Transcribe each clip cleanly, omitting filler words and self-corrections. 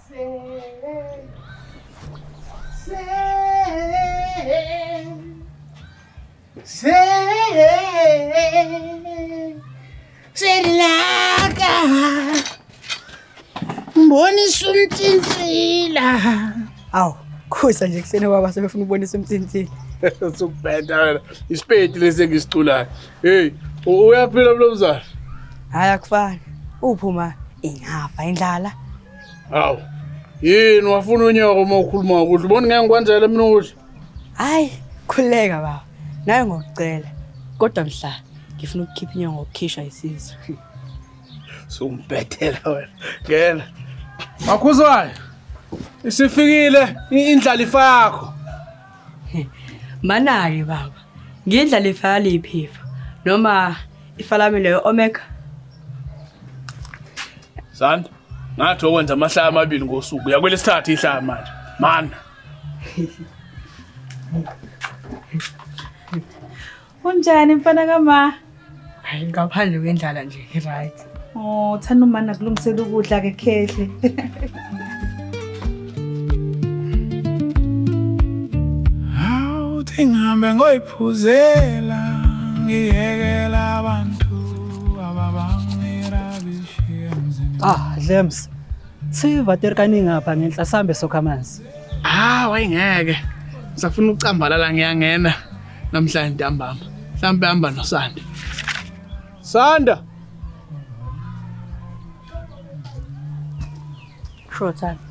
Se Se Se Selaka Mbonisa umthintsila. Awu, khusa nje kuseni baba sebefuna ukubonisa umthintsila. Sukubheda wena. Isipedi lesi engisiculayo. Hey, uyaphila mnumzane? Hayi akufani. Uphuma ingafa indlala. Hawu. Yini wafuna unyoko uma ukhuluma ukudla? Ubona ngeke ngikwenzele mina ukudla. Hayi, khululeka baba. Nawe ngokucela. Kodwa mhla ngifuna ukukhipha inyongo ngokukhishwa isisu. Sungibhedela wena. Ngena. Makhuzwayo. Isifikile indlalifa yakho. Mana-ke baba. Ngindlalifa yaliphi ifa? Noma ifa lami leyo Omega? Sanda, ngathi okwenza amahlaya amabili ngosuku. Uyakwelesithathu ihlaya manje. Mana. Unjani mfana kama? Hayi ngaphandle kwendlala nje right. Oh, thanda umana kulungisela ukudla ke khehle. Awuthi ngihambe ngoyiphuzela ngiyekela abantu ababangirabishi emzini. Ah, Dlems. Siva terkani ngapha ngenhla sambe sokha amanzi. Ah, wayengeke. Ngisafuna ukucambalala ngiyangena namhlanje ntambama. Mhlawumbe hamba noSanda. Sanda. Sure Thando.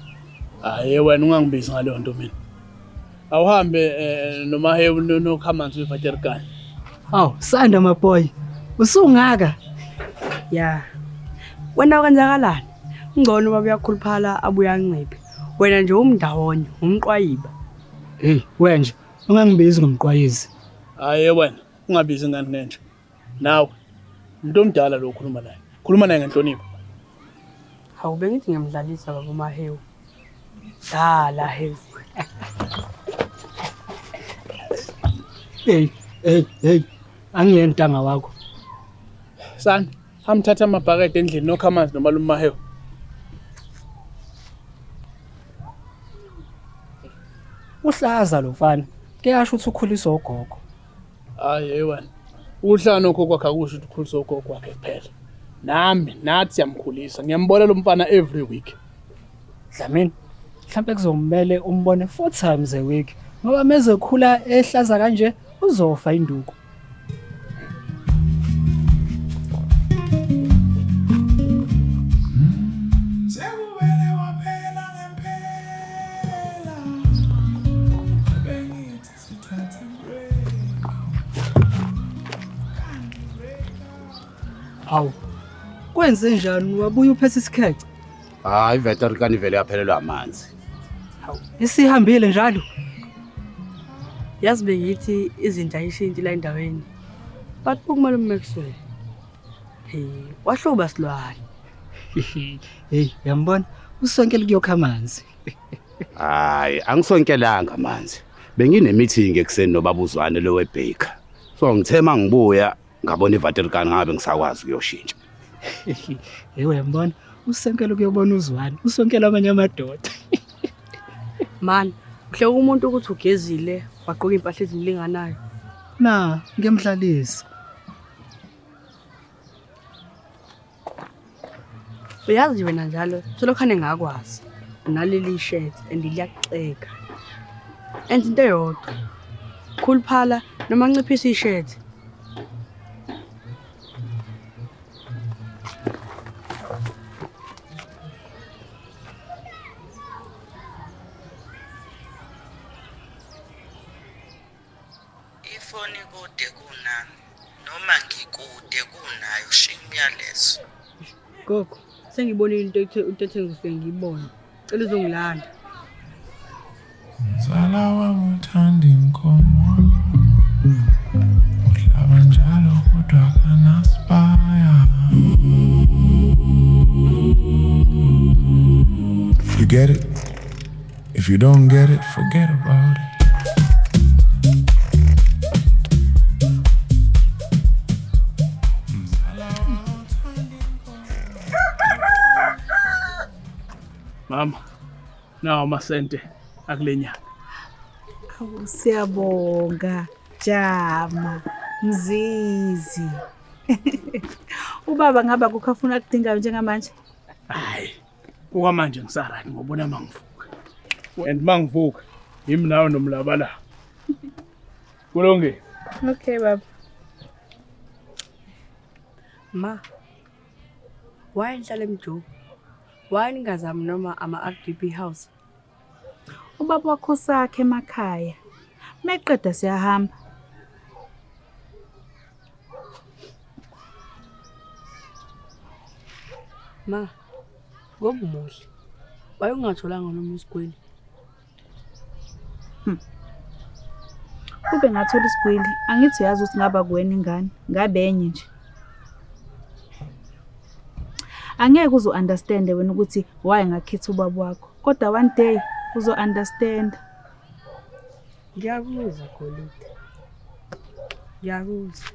Hayi wena ungangibizi ngaleyo nto mina. Awuhambe eh, noMahewu nokhamanzi weVaterkani. Awu, Sanda my boy. Usungaka. Ya. Wena kwenzakalani? Ngcono baba uyakhuluphala abuye anciphe. Wena nje umndawonye, umqwayiba. Hey, wenje ungangibizi ngomqwayizi. Hayi wena, ungabizi ingane ngenja. Nawe umuntu omdala lo okhuluma naye. Khuluma naye ngenhlonipho. Hawu bengithi ngiyamdlalisa baba uMahewu. Dlala Hewu. Hey, hey, hey. Angiyena ntanga wakho. Sanda, hamthatha amabhakede endlini nokha amanzi nomalume Mahewu. Uhlaza lo mfana. Kuyasho ukuthi ukhuliswa ugogo. Hayi hey wena. Ukuhlala nogogo wakhe akusho ukuthi ukhuliswa ugogo wakhe kuphela. Nami nathi siyamkhulisa. Ngiyambona lo mfana every week. Dlamini, mhlampe kuzomele umbone 4 times a week ngoba meze khula ehlaza kanje uzofa induku. Sekuvele waphela ngempela. Bengithi sithathe break. Kanti break. Hawu. Kwenze njani wabuya uphethe isikhece? Hayi iveterikani vele yaphelelwa amanzi. Hawu, isihambile njalo. Yazi bengithi izinto ayishintshi la endaweni. But bukumalume Maxwell. Hey, wahluba silwane. Hey, uyambona? Usonkele kuyokha amanzi. Hayi, angisonkelanga amanzi. Bengine meeting ekuseni nobabuzwane lo weBaker. So ngithe mangibuya ngabona iVaterikani ngabe ngisakwazi ukuyoshintsha. Hey, uyambona? Usonkele ukuyobona uzwane. Usonkele amanye amadoda. Man, uhleka umuntu ukuthi ugezile, wagqoka impahla ezimlinganayo. Na, ngiyamdlalisa. Uyazi wena njalo, selokhane ngakwazi. Unaleli shirt and liyakuxeka. Enza into eyodwa. Khuluphala noma nciphisa ishirt. Ifoni ikude kunami noma ngikude kunayo shiya umyalezo. Gogo, sengibonile into ethe into ethe ngifike ngiyibone. Cela uzongilanda. Mzala wami uthanda inkomo. Uhlaba njalo kodwa akanasibaya. You get it? If you don't get it, forget about it. Mama. Nawo amasente akule nyanga. Awu siyabonga Jama Mzizi. Ubaba ngaba kukho afuna akudingayo njengamanje? Hayi. Okwamanje ngisaright ngobona mangivuka. And mangivuka yimi nawe nomlabala. Kulungile. Okay baba. Ma, why nihlala emjobo? Why ningazami noma ama-RDP house? Ubaba wakho sakhe emakhaya. Meqeda siyahamba. Ma, ngoba umuhle. Why ungatholanga noma isigwili? Kube ngathola isigwili, angithi uyazi ukuthi ngaba kuwena ingane, ngabe enye nje. Angeke uzo understand wena ukuthi why ngakhetha ubaba wakho. Kodwa one day uzo understand. Ngiyakuzwa Golide. Ngiyakuzwa.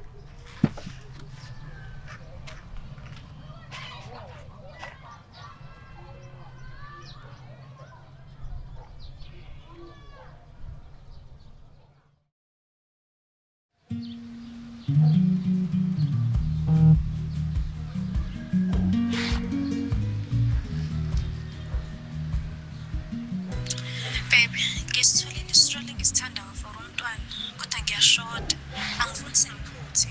Baby, ngisitholile isitolo engisithandayo for umntwana, kodwa ngiyashoda. Angifuni singiphuthe.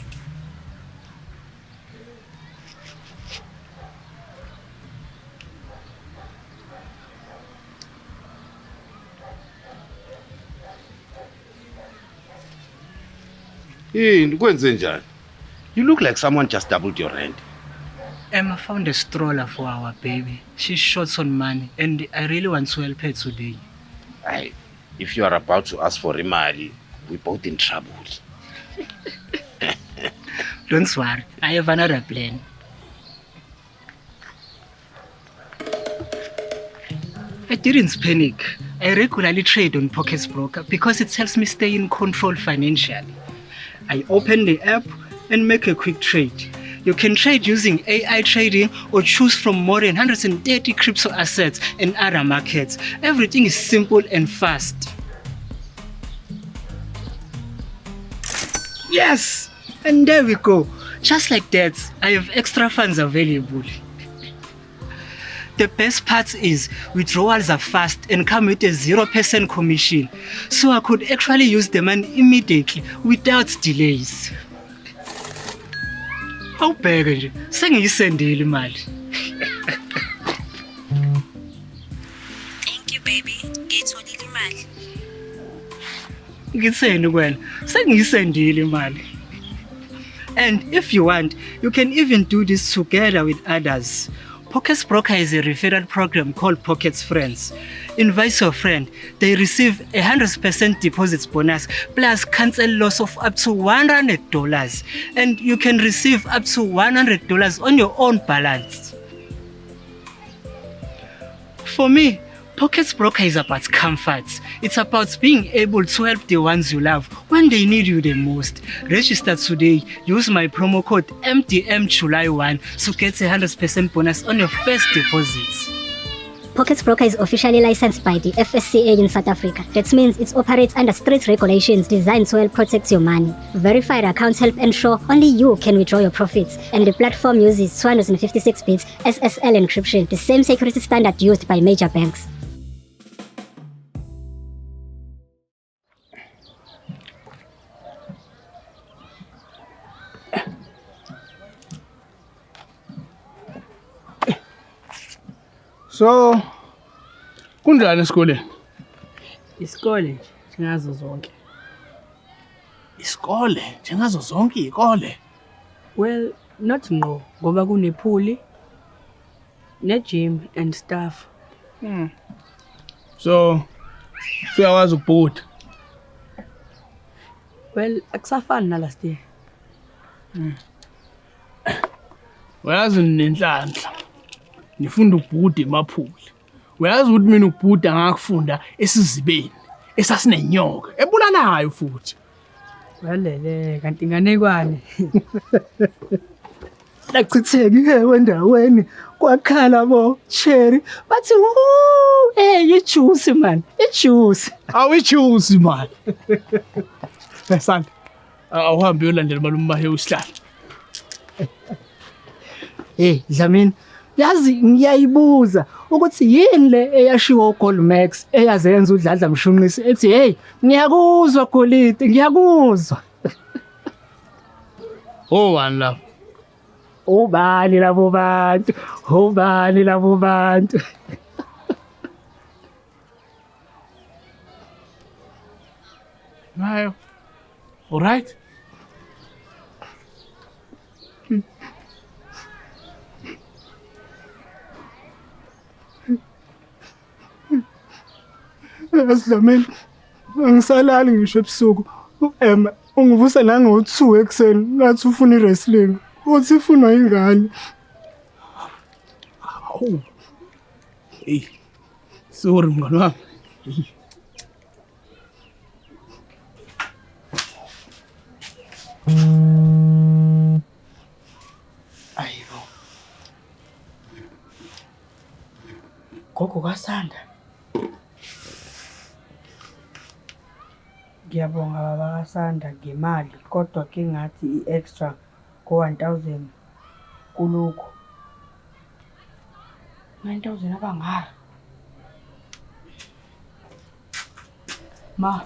Yini kwenze njani? You look like someone just doubled your rent. Emma found a stroller for our baby. She's short on money and I really want to help her today. Hayi, if you are about to ask for imali, we both in trouble. Don't worry, I have another plan. I didn't panic. I regularly trade on Pockets Broker because it helps me stay in control financially. I open the app and make a quick trade. You can trade using AI trading or choose from more than 130 crypto assets and other markets. Everything is simple and fast. Yes! And there we go. Just like that, I have extra funds available. The best part is withdrawals are fast and come with a 0% commission. So I could actually use the money immediately without delays. Awubheke nje, sengiyisendile imali. Thank you baby. Ngiyitholile imali. Ngitheni kuwena? Sengiyisendile imali. And if you want, you can even do this together with others. Pockets Broker is a referral program called Pockets Friends. Invite your friend. They receive a 100% deposits bonus plus cancel loss of up to $100. And you can receive up to $100 on your own balance. For me, Pockets Broker is about comfort. It's about being able to help the ones you love when they need you the most. Register today. Use my promo code MDMJuly1 to get a 100% bonus on your first deposit. Pockets Broker is officially licensed by the FSCA in South Africa. That means it operates under strict regulations designed to help protect your money. Verified accounts help ensure only you can withdraw your profits, and the platform uses 256 bits SSL encryption, the same security standard used by major banks. So kunjani esikoleni? Isikole nje njengazo zonke. Isikole njengazo zonke izikole. Well, not ngqo ngoba kunepool ne-gym and stuff. So siyakwazi ukubhuda. Well, akusafani na last year. Uyazi ninenhlanhla. Nifunda ukubhuda emaphuli. Uyazi ukuthi mina ukubhuda ngakufunda esizibeni esasinenyoka ebulalayo futhi. Walele kanti inganekwane. Lachitheka ihewe endaweni kwakhala bo cherry bathi woo hey ijuice man, ijuice. Awu ijuice man. Besanda. Awuhambe uyolandela malume Mahewu isihlalo. Hey Dlamini, yazi ngiyayibuza ukuthi yini le eyashiwo uGoldmax eyazenza uDladla Mshunqisi ethi hey ngiyakuzwa Golide, ngiyakuzwa. Owani lapho? Ubani labo bantu? Ubani labo bantu? Mayo. All right? Yazi Dlamini, angisalali ngisho ebusuku. U-Emma ungivusa nango-2 ekuseni ngathi ufuna i-wrestling. Uthi ifunwa ingane. Hawu. Hey. Sorry mngani wami. Ayibo. Gogo kaSanda. Ngiyabonga baba kaSanda ngemali kodwa ke ngathi i-extra ngo-1000 kulokhu. 9000 abangaka. Ma,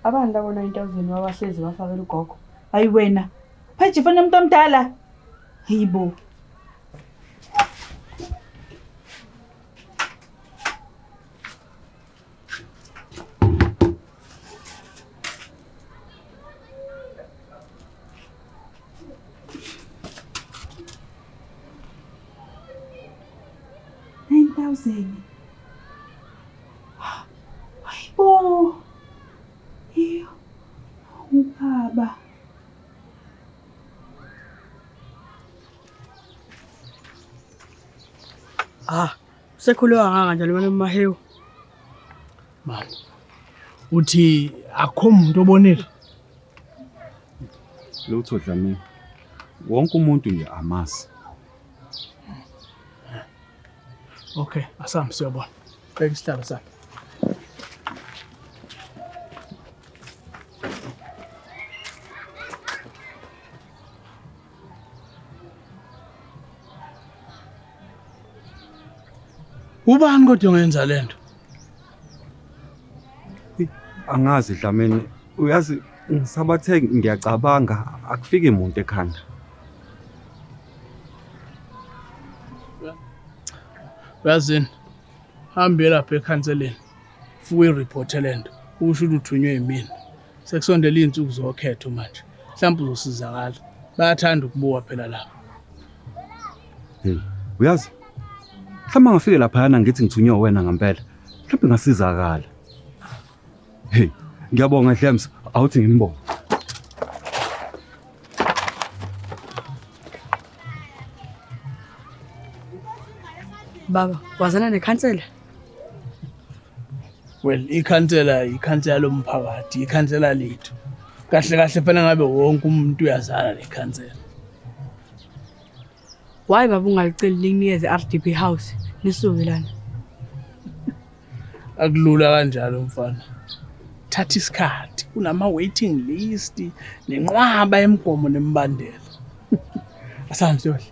abantu labo 9000 babahlezi bafakela ugogo. Hayi wena. Phethe ifoni yomuntu omdala. Hayibo. $9,000. Hayibo. Iyo. Ubaba. Ah, usekhuluma kangaka njalo malume Mahewu. Man. Uthi akho umuntu obonile. Lutho Dlamini. Wonke umuntu nje amazi. Okay, asambe siyobona. Beka isihlalo sakhe. Ubani kodwa ongenza lento? Angazi Dlamini, uyazi ngisabathe ngiyacabanga akufiki umuntu ekhanda. Uyazini? Hambe lapha ekhanseleni. Fuke ireport lento. Usho ukuthi uthunywe yimina. Sekusondela izinsuku zokhetho manje. Mhlawumbe uzosizakala. Bayathanda ukubuka phela lapha. Hey, uyazi? Mhlawumbe ngafike laphayana ngithi ngithunywe wena ngempela. Mhlawumbe ngasizakala. Hey, ngiyabonga Dlams, awuthi ngimbonge. Baba, wazana nekhansela? Well, ikhansela ikhansela lomphakathi, ikhansela lethu. Kahle kahle fanele ngabe wonke umuntu uyazana nekhansela. Why baba ungaliceli likunikeze RDP house nisuke lana? Akulula kanjalo mfana. Thatha isikhathi, kunama waiting list nenqwaba yemigomo nemibandela. Asambe siyodla.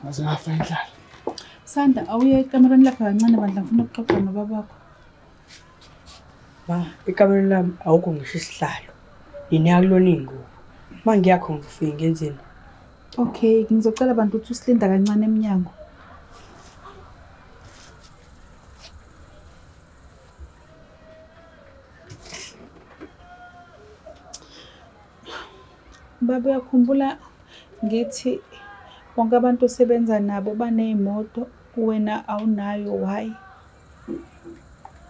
Ngaze ngafa indlala. Sanda, awuye ekamereni lakho kancane bandla ngifuna ukuxoxa nobabakho. Ma, ekamereni lami awukho ngisho isihlalo. Nina kulona ingubo. Ma ngiyakho ngifike ngenzeni? Okay, ngizocela abantu ukuthi usilinda kancane eminyango. Baba uyakhumbula ngithi bonke abantu osebenza nabo baney'moto, wena awunayo, why?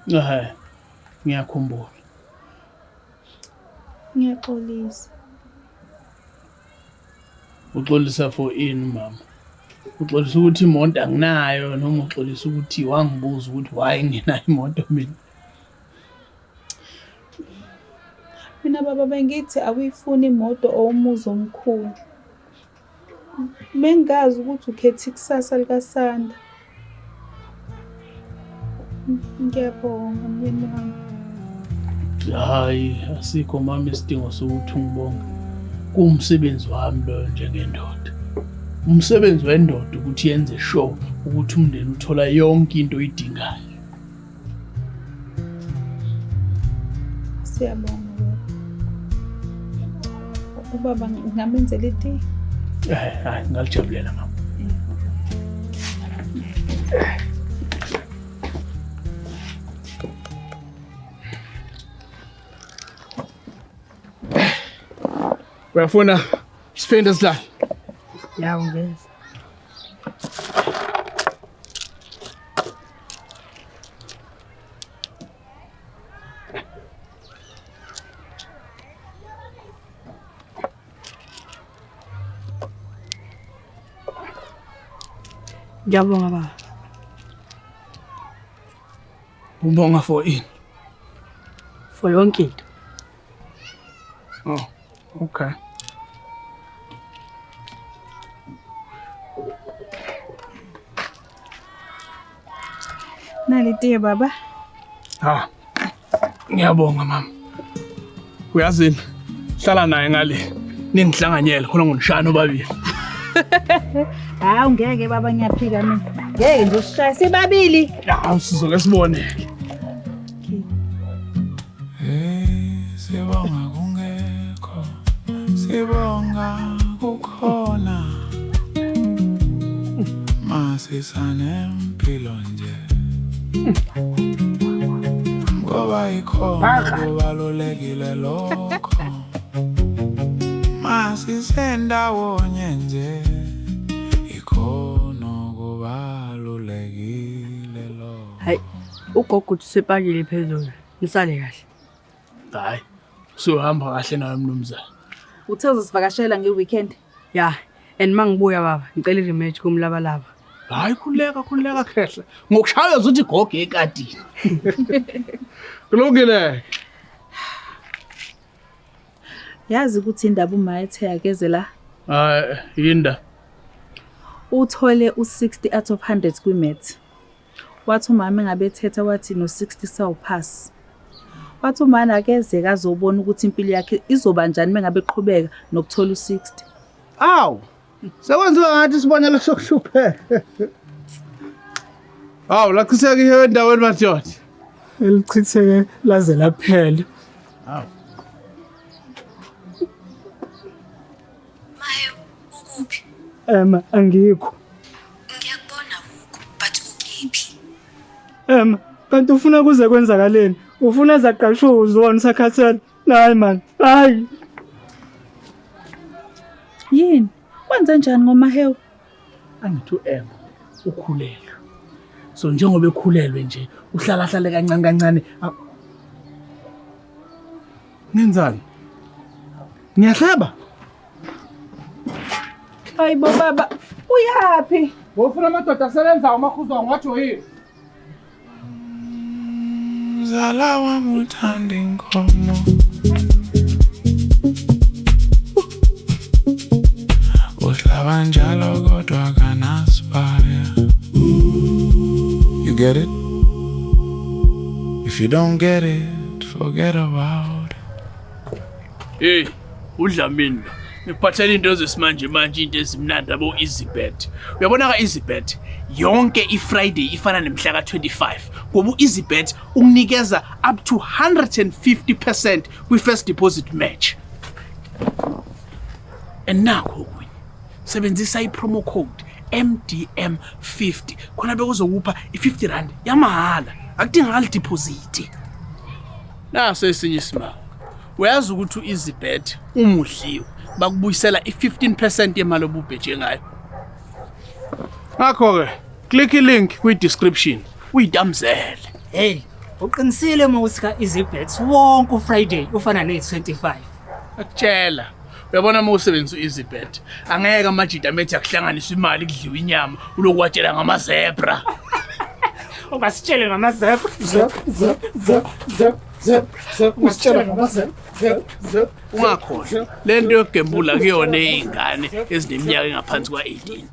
Ehhe, ngiyakhumbula. Ngiyaxolisa. Uxolisa for ini mama? Uxolisa ukuthi imoto anginayo noma uxolisa ukuthi wangibuza ukuthi why ngenayo imoto mina? Mina baba bengithi awuyifuni imoto or umuzi omkhulu. Bengazi ukuthi ukhetha ikusasa likaSanda. Ngiyabonga myeni wami. Hayi, asikho mama isidingo sokuthi ungibonge. Kuwumsebenzi wami loyo njengendoda. Umsebenzi wendoda ukuthi yenze sure ukuthi umndeni uthola yonke into oyidingayo. Siyabonga baba. Ubaba ngingamenzela itiye? Eh, hayi ngalijabulela mama. Uyafuna siphinde sidlale? Ya ungeza. Ngiyabonga baba. Ubonga for ini? For yonke into. Oh, okay. Nali itiye baba. Ha. Ngiyabonga mama. Uyazini? Hlala naye ngale. Ningihlanganyele khona ngonishana obabili. Hawu ngeke baba ngiyaphika mina. Ngeke nje usishaye sibabili. Hawu sizoke sibone. Sibonga kungekho, sibonga kukhona. Masisanempilo nje. Ngoba ikhona kubalulekile lokho. Masisendawonye nje. Ikhona kubalulekile lokho. Hayi, ugogo uthi usepakile phezulu. Nisale kahle. Hayi, usuhamba kahle nawe mnumzane. Uthe uzosivakashela nge-weekend. Ya, and mangibuya baba, ngicela i-rematch kumlabalaba. Hayi khululeka khululeka khehla. Ngokushaya uthi gogo ekadini. Kulungile. Yazi ukuthi indaba uma ethe akeze la. Hayi, yinda. Uthole u-60 out of 100 kwi-maths. Wathi umama engabe ethetha wathi no-60 sawuphasi. Wathi umama akezeke azobona ukuthi impilo yakhe izoba njani mengabe eqhubeka nokuthola u-60. Awu. Sekwenziwa ngathi isibonelo sokuhlupheka. Hawu lachitheka ihe endaweni madoda. Elichitheke laze laphela. Hawu. Maye ukuphi? Ema angikho. Ngiyakubona wukho, but ukephi? Ema kanti ufuna kuze kwenzakaleni? Ufuna zaqashwe uzona usakhathele. Hayi man, hayi. Yini? Kwenze njani ngoMahewu? Angithi u-Emma ukhulelwe. So njengoba ekhulelwe nje uhlala hlale kancane kancane. Ngenzani? Ngiyahleba. Hayibo baba, uyaphi? Wofuna amadoda asebenzayo umakhuzwa ngajoyini. Mzala wami uthanda inkomo. Uhlaba njalo kodwa kanasibaya. You get it? If you don't get it, forget about it. Hey, uDlamini lo. Ngikuphathela into zesimanje manje into ezimnandi abo EasyBet. Uyabona ka EasyBet yonke iFriday ifana nemhla ka25 ngoba uEasyBet ukunikeza up to 150% kwi-first deposit match. And nakho okunye. Sebenzisa i-promo code MDM50 khona bekuzokupha i-50 rand yamahhala. Akudingakali deposit. Naso esinye isimanga. Uyazi ukuthi u-EasyBet uma udliwe bakubuyisela i-15% yemali obubheje ngayo. Ngakho-ke click i-link kwi-description uyitamzele. Hey, uqinisile uma uthi ka EasyBet wonke uFriday ufana ne-25. Akutshela. Uyabona uma usebenzisa u-EasyBet, angeke amajita amethi akuhlanganisa imali kudliwa inyama, ulokhu watshela ngama-zebra. Ungasitshele ngama-zebra. Zep zep zep zep zep zep usitshela ngama-zep zep zep. Ungakhohlwa, le nto yokugembula kuyona ey'ngane ezineminyaka engaphansi kwa-18.